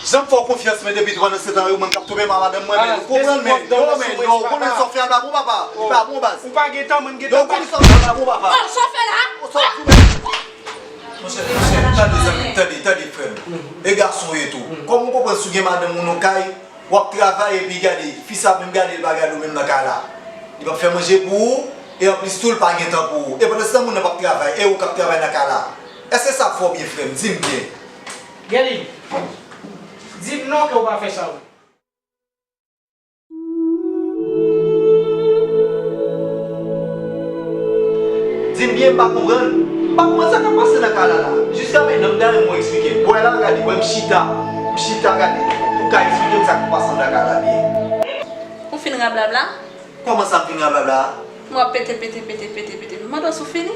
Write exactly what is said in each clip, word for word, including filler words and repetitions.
Jan m fè w konfyans, men depi pandan se tan yo, mwen k ap twouve m a madanm mwen, men ou konprann, men yo, men yo, ou konnen sa w fè a pa bon, papa. Li pa bon, baz. Ou pa gen tan, mwen gen tan. Yo, ou konnen sa w fè a pa bon, papa. Oh, sa w fè la? Oh, sa w di, men. Monchè, monchè, tande, zanmi, tande, tande, frè m. E gason w ye tou. Kòm ou konprann, si w gen madanm ou nan kay, w ap travay, epi gade, fi sa menm gade, l pa gade w menm nan kay la. Li p ap fè manje pou ou, e anplis tou, l pa gen tan pou ou. E pandan se tan, moun nan p ap travay, e ou k ap travay nan kay la. Èske sa ap fè w byen, frè m? Di m byen. Gèlin, di m non ke w pa fè sa vre. Di m byen, m pa konprann. M pa konprann sa k ap pase nan kay la la. Jiska mentnan, m ta renmen w eksplike m. Wè la, gade, wè m chita. M chita, gade. Ou ka eksplike m sa k ap pase nan kay la byen. Ou fin rablabla? Kòman sa m fin rablabla a? M w ap pete, pete, pete, pete, pete. M mande w si w fini.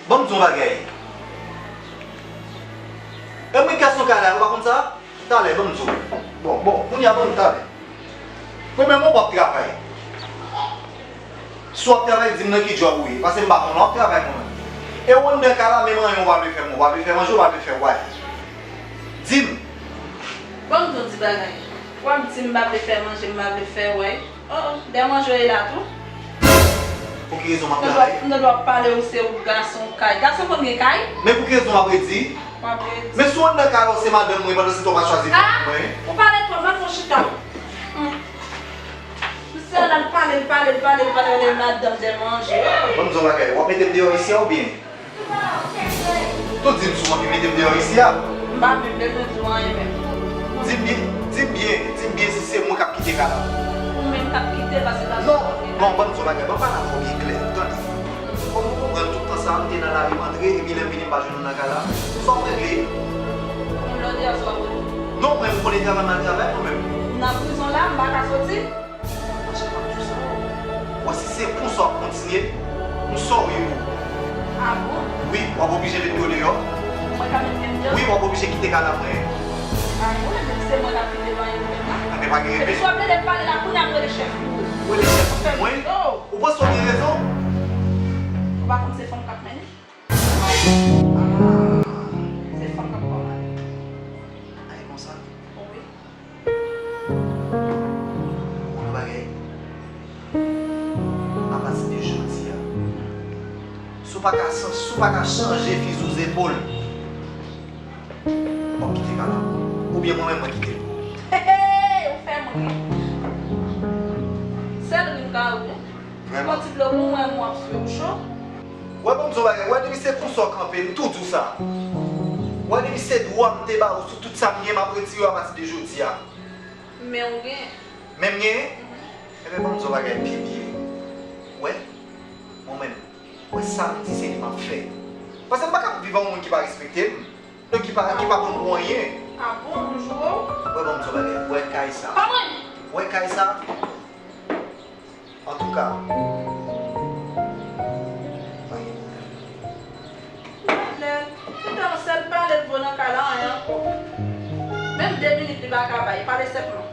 Ban m di w yon bagay. E mwen gason kay la, ou pa konn sa? Talè, ban m di w. Bon, bon, kounye a ban m talè. Premyèman, w ap travay. Si w ap travay, di m nan ki djòb ou ye. Paske m pa konnen w ap travay kanmenm. E w anndan kay la, menm anyen w pa vle fè, w pa vle fè manje, w pa vle fè wè. Di m. Ban m di w ti bagay. W ap di m pa vle fè manje, m pa vle fè wè. Oh, oh, dè manje w ye la tou? Pou ki rezon m ap travay? M nan dwa pale ou se ou gason kay. Gason konn gen kay? Men pou ki rezon m ap redi? M ap redi. Men si w anndan kay la, ou se madanm mwen, pandan se tan w pa chwazi fanmi mwen. Ou pale twòp, mèt fè w chita. Hmm. Misye la, l pale, l pale, l pale, l pale, l pale, madanm dè manje. Ban m di w yon bagay, w ap mete m deyò isi a oubyen? Tou di m si w anvi mete m deyò isi a. M pa menm bezwen di w anyen menm. Di m byen, di m byen, di m byen si se mwen k ap kite kay la. Ou menm k ap kite, paske pa... Non, non, ban m di w bagay, ban m pale avè w byen klè, tande. Kòm ou konprann, tout tan sa a, m te nan lari, m antre, epi lè m vini, m pa jwenn ou nan kay la. Sa w regle? Ou menm lè w deyò, sa w ap regle? Non, mwen, m konnen travay, m al travay mwen menm. M nan prizon la, m pa ka soti. Monchè, m ap di w sa. Wè, si se konsa w ap kontinye, m sòri pou ou. Ah bon? Wi, w ap oblije met pye w deyò. Mwen ka met pye m deyò? Wi, w ap oblije kite kay la mwen. Ah bon? Ebyen, se mwen k ap kite l anyen menm la. Ebyen, pa gen reve. Epi si w ap rele pale la, kounye a m rele chèf ou. Ou rele chèf mwen? Ou panse w gen rezon? Ou pa konn se fanm k ap mennen? Ah, se fanm k ap kòmande. A, e konsa? Wi. Ou konn yon bagay? Apati de jodi a, si w pa ka san-, si w pa ka chanje fizi w zepòl, w ap kite kay la. Oubyen mwen menm, mwen kite l pou ou. Hey, hey, ou fè m ri. Sèl ri m ka ri. Vrèman. Pran ti dlo pou mwen, mwen ap swe ou cho. Wè, ban m di w bagay, wè, depi se konsa w kanpe, m tou di w sa. Wè, depi se dwa m te ba ou sou tout sa m gen, m ap retire yo apati de jodi a. Men w gen. Men m gen? Mhm. Ebyen, ban m di w bagay pi byen. Wè, mwen menm, wè sa m di se li m ap fè. Paske m pa ka viv ak yon moun ki pa respekte m. Donk ki pa, ki pa konn pou anyen. Ah bon, m joure w? Wè, ban m di w bagay, wè kay sa. Pa mwen! Wè kay sa. Antouka, pa gen pwoblèm. Pale, se tan sèl pale l vo nan kay la, anyen ankò. Menm de minit li pa ka bay, pale senpman.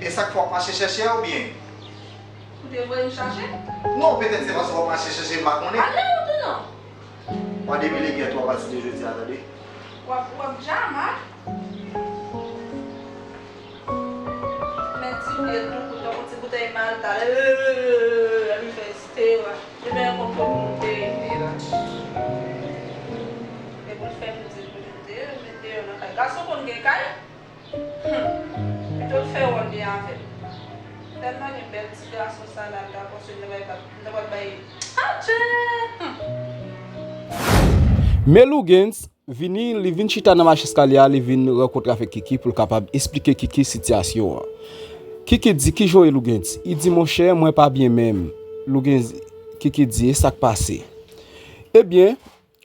E sa k fè w ap mache chèche a oubyen? Ou te voye m chache? Non, petèt se paske w ap mache chèche, m pa konnen. Ale ou tou non. Mande Bill Gates tou apati de jodi a, tande. W ap, w ap djama. Men ti pye tou, tankou ti boutèy Malta. Epi fè estera. Epi yon konplo pou nou te rete la. Epi l fè m di l pou nou te mete yo nan kay. Gason konn gen kay? Hmm. Pito l fè wòl li avè m. Tèlman gen bèl ti gason sa la, l ta panse l ta pral, l ta pral bay. Adje! Hmm. Men Lougens vini, li vin chita nan mach eskalye a, li vin rankontre avèk Kiki pou l kapab esplike Kiki sitiyasyon an. Kiki di, "Kijan w ye, Lougens?" Li di, "Monchè, mwen pa byen menm." Lougens, Kiki di, "E sa k pase?" Ebyen,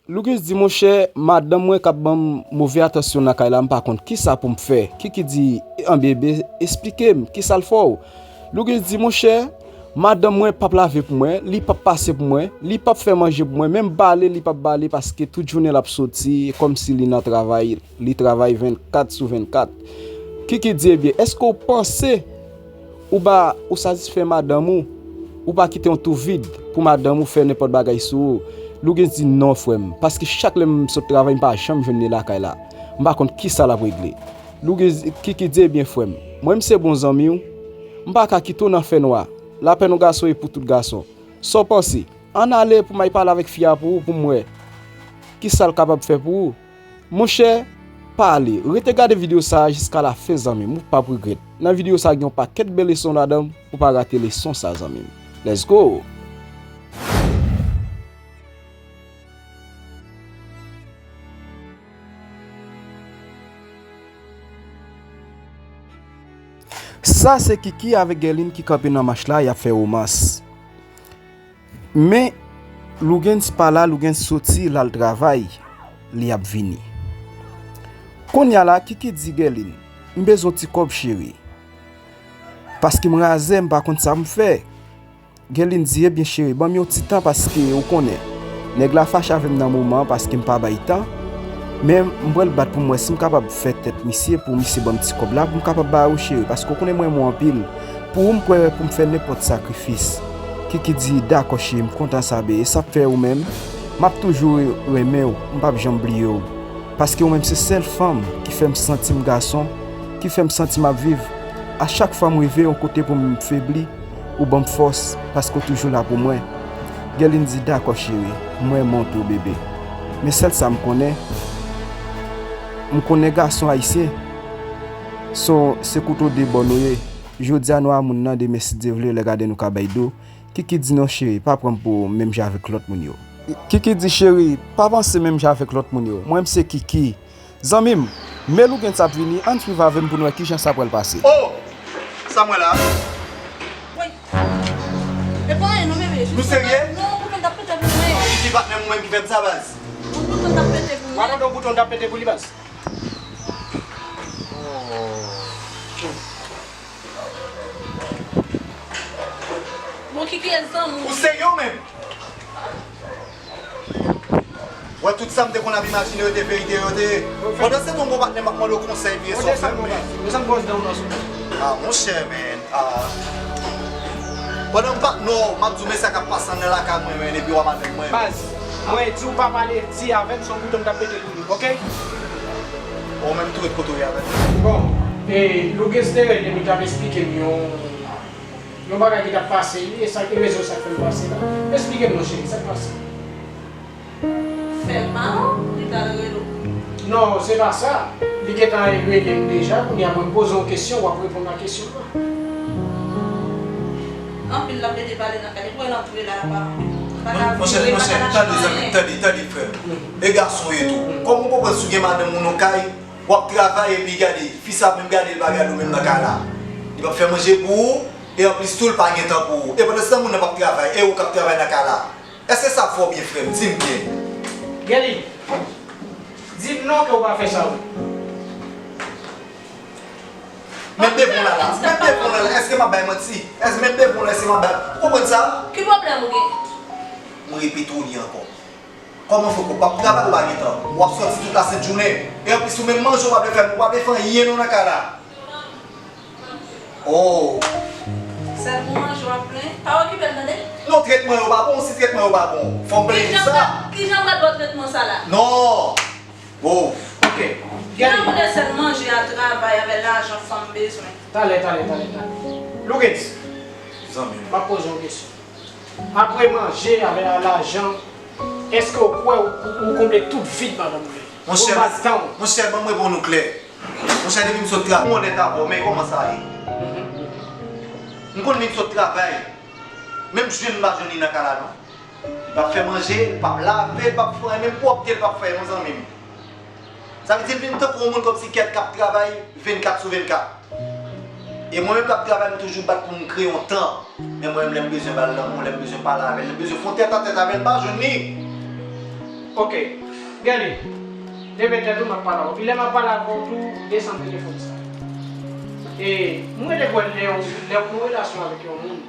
Lougens di, "Monchè, madanm mwen k ap ban m move atansyon nan kay la, m pa konn kisa pou m fè." Kiki di, "Anben, esplike m, kisa l fè w?" Lougens di, "Monchè, madanm mwen p ap lave pou mwen, li p ap pase pou mwen, li p ap fè manje pou mwen, menm bale, li p ap bale paske tout jounen l ap soti, kòmsi li nan travay, li travay vennkat sou vennkat." Kiki di, "Ebyen, èske w panse ou ba, ou satisfè madanm ou, ou pa kite yon twou vid pou madanm ou fè nenpòt bagay sou ou?" Lougens di, "Non, frè m, paske chak lè m sot travay, m pa janm jwenn li lakay la. M pa konn kisa l ap regle." Lougens, Kiki di, "Ebyen, frè m, mwen, m se bon zanmi w. M pa ka kite w nan fènwa. Lapèn yon gason e pou tout gason. Sa w panse? Ann ale pou m al pale avèk fi a pou ou, pou m wè kisa l kapab fè pou ou." Monchè, pa ale. Rete gade videyo sa a jiska lafen, zanmi m. Ou p ap regrèt. Nan videyo sa a, gen yon pakèt bèl leson ladan l. Pou pa rate leson sa, zanmi m. Let's go! Sa se Kiki avèk Guerline ki kanpe nan mach la, y ap fè womans. Men, Lougens pa la, Lougens soti, l al travay, li ap vini. Kounye a la, Kiki di Guerline, "M bezwen yon ti kòb, cheri. Paske m razè, m pa konn sa pou m fè." Guerline di, "Ebyen, cheri, ban m yon ti tan paske ou konnen, nèg la fache avè m nan moman an paske m pa bay tan. Men m pral bat pou m wè si m kapab fè tèt misye pou misye ban m ti kòb la pou m kapab ba ou, cheri, paske ou konnen m renmen w anpil. Pou ou, m prè pou m fè nenpòt sakrifis." Kiki di, "Dakò, cheri, m kontan sa, bebe. E sa k fè ou menm, m ap toujou renmen w, m p ap janm bliye w. Paske ou menm se sèl fanm ki fè m santi m gason, ki fè m santi m ap viv. A chak fwa m rive yon kote pou m febli, ou ban m fòs, paske w toujou la pou mwen." Guerline di, "Dakò, cheri, m renmen w tou, bebe. Men sèl sa m konnen, m konnen gason ayisyen, se, se kouto de bò nou ye. Jodi a nou a moun nan, demen, si Dye vle, lè gade nou ka bay do." Kiki di, "Non, cheri, pa pran m pou menm jan avèk lòt moun yo." Kiki di, "Cheri, pa panse menm jan avèk lòt moun yo. Mwen, m se Kiki." Zanmi m, men Lougens ap vini, ann swiv avè m pou n wè kijan sa pral pase. Oh! Sa m wè la? Woy. E pa anyen non, bebe. Nou serye? Non, bouton t ap pete pou mwen. Kiki patnè m, ou menm ki fè m sa, baz. Bouton t ap pete pou mwen. Wè, non, bouton t ap pete pou li, baz. Bon, Kiki e zanmi w. Ou serye ou menm? Wè, tout sa m te konn ap imajine yo te verite yo te ye. Pandan se tan, yon bon patnè m ap mande w konsèy, vye sòfè m, men. Desann bwòs dan w nan sou. Ah, monchè, men. Ah. Pandan m patnè w, m ap di w, men sa k ap pase anndan lakay mwen, men, epi w ap avèk mwen, men. Baz, mwen di w pa pale di avè m, se yon bouton m t ap pete pou li, oke? Ou menm tou ret kote w ye avè m. Bon, e, Lougens te rele m, li t ap esplike m yon, yon bagay ki t ap pase li, e sa ki rezon sa k fè l pase la. Esplike m non, cheri, sa k pase? Fè l mal, li t al rele w. Non, se pa sa. Li gentan rele m deja, kounye a mwen poze yon kesyon, w ap reponn a kesyon an. Anpil l ap rete pale nan kay, li pran antre la, apa. Monchè, monchè, tande, zanmi, tande, tande, frè m. E gason w ye tou. Kòman w konprann si w gen madanm ou nan kay, w ap travay epi gade, fi sa menm gade, l pa gade w menm nan kay la. Li p ap fè manje pou ou, e anplis tou, l pa gen tan pou ou. E pandan se tan, moun nan p ap travay, e ou k ap travay nan kay la. Èske sa fè w byen, frè m? Di m byen. Guerline, di m non ke w pa fè sa, wi. Menm devan w la la, menm devan w la la, èske m ap bay manti? Èske menm devan w la, èske m ap bay, ou konprann sa? Ki pwoblèm ou gen? Mwen repete w li ankò. Kòman fè w p ap travay ou pa gen tan? W ap sòti tout lasent jounen. E anplis ou menm manje w pa vle fè, ou pa vle fè anyen non nan kay la. Oh. Sèl pou manje w ap plenyen. Pa okipe l tande. Non, tretman yo pa bon, si tretman yo pa bon, fò m plenyen sa. Kijan m pral ba w tretman sa la? Non. Oh. Ok. Kijan m sèl manje a travay avè lajan fanm bezwen? Talè, talè, talè, talè. Lougens. Zanmi m. M ap poze yon kesyon. Apre manje avè lajan, èske w kwè ou, ou, ou konble tout vid madanm ou yo? Monchè, monchè, ban m reponn ou klè. Monchè, depi m sot travay, m onèt avè w, men kòman sa ye? M konn li m sot travay, menm jwenn m pa jwenn li nan kay la non. Li p ap fè manje, li p ap lave, li p ap fè anyen, menm pwòpte li p ap fè, mon zanmi m. Sa vle di l vin tankou yon moun kòmsi kèt k ap travay vennkat sou vennkat. E mwen menm k ap travay, m toujou bat pou m kreye yon tan. Men mwen menm, lè m bezwen ba l lanmou, lè m bezwen pale avè l, lè m bezwen fè yon tèt a tèt avè l, m pa jwenn li. Ok. Guerline, leve tèt ou, m ap pale avè w. Epi lè m ap pale avè w tou, desann telefòn sa. E mwen rete kwè lè w, lè w nan relasyon avèk yon moun,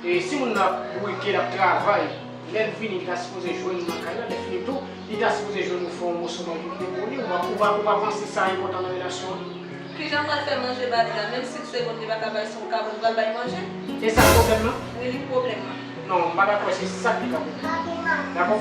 e si moun nan ap bourike, l ap travay, lè l vini, li ta sipoze jwenn ou nan kay la, lè fini tou, li ta sipoze jwenn ou fè yon moso manje pou li, ou pa, ou pa, ou pa panse sa enpòtan nan relasyon an? Kijan m pral fè manje ba li la? Menm si se konn li pa ka bay, si w ka, ou pral bay manje? E sa pwoblèm nan? Wi, li pwoblèm nan. Non, m pa dakò, se sa ki ka pwoblèm. Dakò?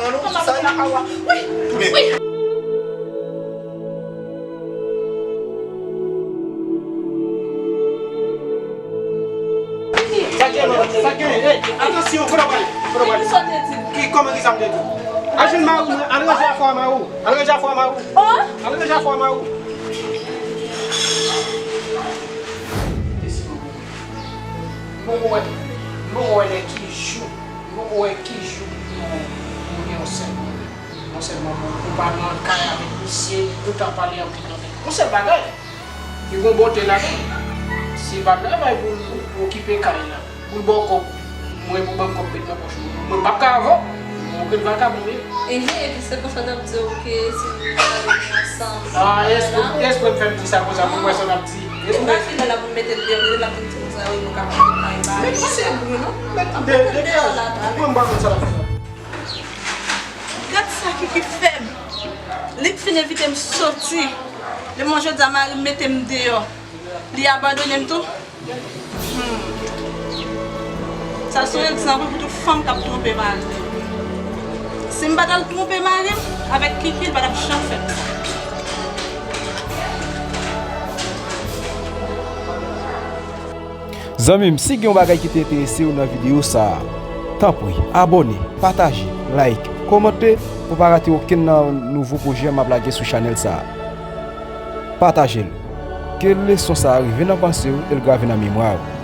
pran non, sou sa yo. Wi, wi. Sa k gen, sa k gen, hey, atansyon, kote w prale? Kote w prale? Ki, kòman ki sa m te di? Al jwenn mari w, al ranje afè w a mari w. Al ranje afè w a mari w. Al ranje afè w a mari w. M poko wè, m poko wè lè ki jou, m poko wè ki jou pou nou, pou nou gen yon sèl moun. Yon sèl moun pou, pou pa nan kay avèk misye, tout ap pale anpil anpil. Yon sèl bagay, li gon bote ladan l. Se pa travay pou l okipe kay la. Pou l ba w kòb, mwen pou ban m kòb met nan pòch mwen. Mwen p ap ka avè w. Mwen okenn vakabon wi. Ehe, epi se konsa n ap di w ke si nou pale nou ansanm. Ah, espre, espre m fè m di sa konsa pou m wè sa n ap di. Espre. E pa kilè l ap mete l deyò, kilè l ap vin di konsa, wi, nou ka mete kay ba. Men ki se bri, non? Mete l deyò la, ta. Mwen m pa konn sa l ap fè. Gad sa Kiki fèb. Li k fin envite m soti. Li menm jodi a mari m mete m deyò. Li abandone m tou. Hmm. Sa se yon egzanp pou tout fanm k ap twonpe mari yo. Si m pa t al twonpe mari m avèk Kiki, li pa t ap janm fè m sa. Zanmi m, si gen yon bagay ki te enterese w nan videyo sa a, tanpri, abòne, pataje, like, kòmante pou w pa rate okenn nan nouvo pwojè m ap lage sou chanèl sa a. Pataje l. Ke leson sa a rive nan panse w e l grave nan memwa w.